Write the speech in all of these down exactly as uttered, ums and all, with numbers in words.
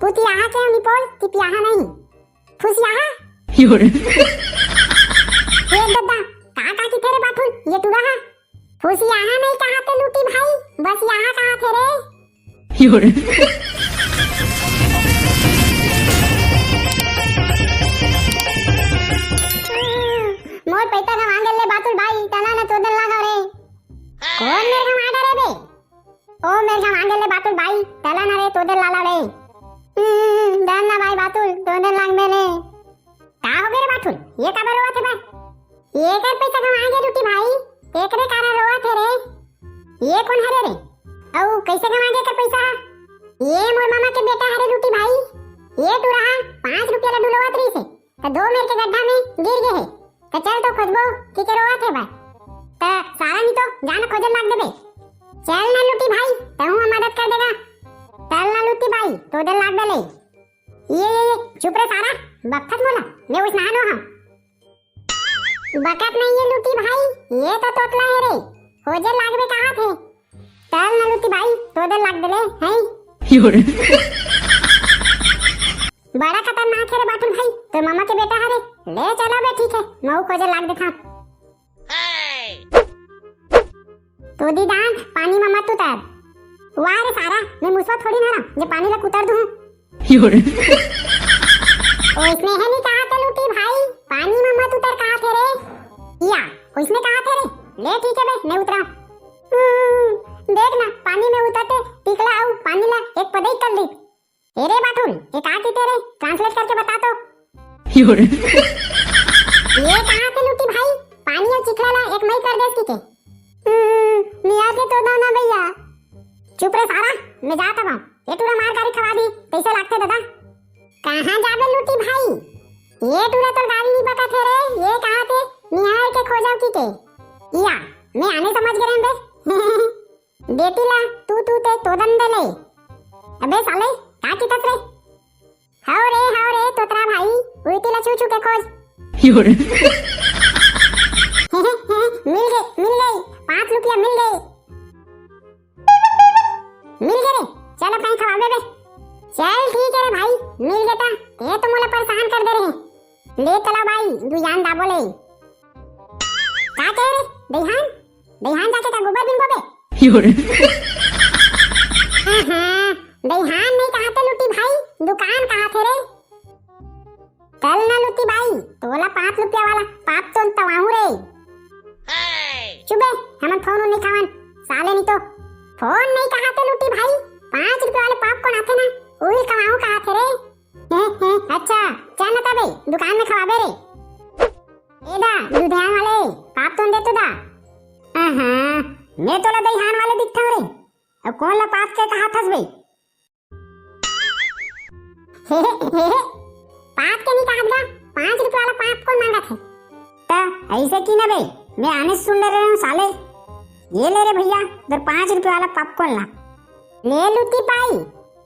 पुतियाहा के निपोल, तिपियाहा नहीं। फुसियाहा। योरे। ए दद्दा, का का किथे रे बाठुल, ये टूरा हा? फुसियाहा नहीं कहा थे लूटी भाई, बस यहाँ कहा थे रे। योरे। मोर पैसा का मांगे ले बाठुल भाई, तना न तोदन लगा रे। कौन मेरे का मांगा रे बे? ओ मेरे का मांगे ले बाठुल भाई, तला ना रे तोदन लाला रे। हम्म, डर ना भाई बाठुल, तोदन लाग मेरे। का हो गे रे बाठुल? ये काबर रोवत हे बे? ये कर पैसा कमाए गे लूटी भाई, तेकरे कारण रोवत हे रे। ये कोन हरे रे? अउ कैसे कमाए गे कर पैसा? ये मोर मामा के बेटा हरे लूटी भाई। ये टूरा हा पाँच रुपया ला डुलोवत रहिस हे, त दो मेर के गड्ढा में गिर गे हे। त चल तो खोजबो, ठीक हे रोवत हे बे। त सारा नी तो जान खोजन लाग देबे। चल ना लूटी भाई, तहूँ मदद कर देगा। चल ना लूटी भाई, तोदन लाग बेले। ये, ये, ये, चुप रे सारा, बकत मोला, मैं उसना नो हूँ। बकत नहीं है लूटी भाई, ये तो तोतला है रे, खोजे लागबे कहा थे। चल ना लूटी भाई, तोदन लाग बेले, हैं? योरे। बड़ा खतरनाक है रे बाठुल भाई, तो मामा के बेटा है रे, ले चलो बे, ठीक है, महू खोजे लाग देता। तोदी दान पानी में मत उतर। वाह रे सारा, मैं मुसवा थोड़ी ना रहा, जे पानी ला उतर दूँ। योरे। ओइसने हे नी कहा थे लूटी भाई, पानी में मत उतर कहा थे रे। या, ओइसने कहा थे रे। ले ठीक है बे, मैं उतरा। हम्म, देख ना, पानी में उतरते टिकला अउ पानी ला एक पदई कर ली। ए रे बाठुल, ये का किथे रे? Translate करके बता तो। योरे। ये कहा थे लूटी भाई, पानी अउ चिखला ला एक मई कर देस किथे। हम्म, मियाँ के तो दो ना भैया। चुप रे सारा, मैं जात हूँ। ये टूरा मार गारी खवा दी, कैसे लागथे दादा? कहाँ जाबे लूटी भाई? ये टूरा तो गारी नहीं बकत हे रे, ये कहा थे निहार के खोजाओ किथे। या, मैं आने समझ गए रे बे। बेटी ला तू तू ते तोदन दे ले। अबे साले, का किथस रे? हव रे, हव रे, तोतरा भाई, उल्टी ला छू छू के खोज। योरे। मिल गए, मिल गए, पाँच रुपया मिल गए। मिल गए रे, चल अब कहीं खवाबे बे। चल ठीक है रे भाई, मिल गए ता, ते तो मोला परेशान कर दे रहे। ले चला भाई, दू जान दाबो ले। का कहे रे? दईहान? दईहान जाके का गोबर बिनबो बे? योरे। हाँ, हाँ, दईहान नहीं कहा थे लूटी भाई, दुकान कहा थे रे। चल ना लूटी भाई, तोला पाँच रुपया वाला पाप तो तवाहू रे। चुबे, हमन फोन नहीं खावन, साले नहीं तो। फोन नहीं कहा थे लूटी भाई, पाँच रुपया वाले पाप कौन आथे ना, उही कमाऊ कहा थे रे। हैं, हैं, अच्छा, चल ना तबे, दुकान में खवाबे रे। ए दा, दुधियान वाले, पाप तोन दे तो दा। आहा, मैं तोला दईहान वाले दिखथव रे। अब कौन ला पाप के कहा थस बे? हे, हे, हे, हे, पाप के नहीं कहा दा, पाँच रुपया वाला पाप कौन मांगा थे? त ऐसे की ना बे, मैं आने सुन ले रहे हूँ साले। ये ले रे भैया, इधर पाँच रुपया वाला पाप कौन ला। ले लूटी पाई,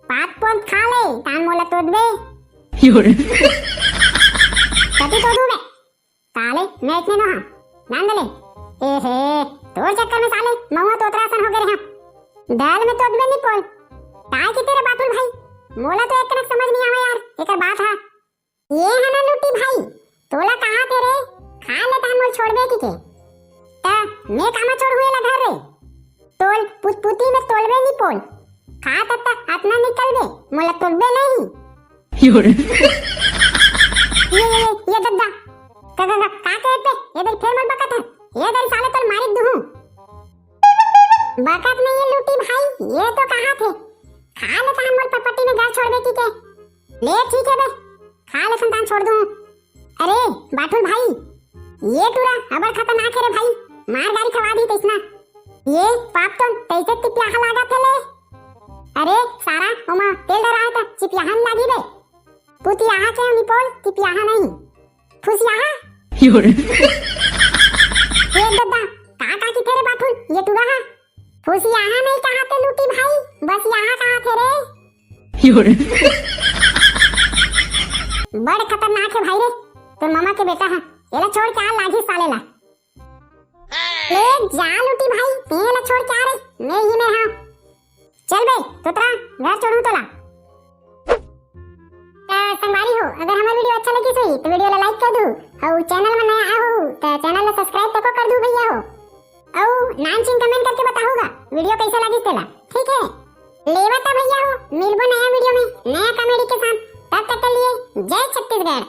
पाप कौन खा ले, तान मोला तो दे। योरे। कति तो दूं बे। साले, मैं इतने नो हाँ। जान दे ले। ए हे, तोर चक्कर में साले, महुआ तोतरा असन हो गए रे हम। दाल में तो अदबे नहीं पोल। काय की तेरे बातुल भाई? मोला तो एक कनक समझ नहीं आवा यार, एकर बात हा। ये है ना लूटी भाई, तोला कहा थे रे, खा ले तान मोल छोड़बे की के। ता, मैं कामा छोड़ हुए ला घर रे। तोल पुतपुती में तोलबे नी पोल। खा तक तक अतना निकलबे, मोला तोलबे नहीं। योरे। ये, ये, ये, ये दद्दा। का, का, का, का कहते? ये दई फेर मन बकत है। ये दई साले तल मारी दुहू। बकत नहीं ये लूटी भाई, ये तो कहा थे। खा ले तान मोल पपटी में घर छोड़बे की के। ले ठीक है बे, खा ले संतान छोड़ दूँ। अरे बाठुल भाई, ये टूरा अबर खतरनाक है रे भाई, मार गारी खवा दी तैसना। ये पाप तो तैसे चिपियाहा लागा थे ले। अरे सारा ओमा तेल डरा है तो चिपियाहा नहीं लागी बे। पुतियाहा के निपोल चिपियाहा नहीं। फुसियाहा। योरे। ये दद्दा, का का की थे रे बाठुल, ये टूरा हा। फुसियाहा नहीं कहा थे लूटी भाई, बस यहाँ कहा थे रे। योरे। बड़ खतरनाक है भाई रे, तो मामा के बेटा है, एला छोड़ के आ लागी साले ला। ले जा लूटी भाई, तेला छोड़ के आ रे, मैं ही में हाँ। चल बे, तोतरा, घर छोड़ू तोला। तो अगर हमार वीडियो अच्छा लगिस होही तो वीडियो ला लाइक कर दू, अउ चैनल में नया आए हो तो चैनल ला सब्सक्राइब तको कर दू भैया हो। अउ नाम चिन्ह कमेंट करके बताहू गा वीडियो कैसे लगिस तेला, ठीक है? लेवत भैया हो, मिलबो नया वीडियो में नया कॉमेडी के साथ। तब तक के लिए जय छत्तीसगढ़।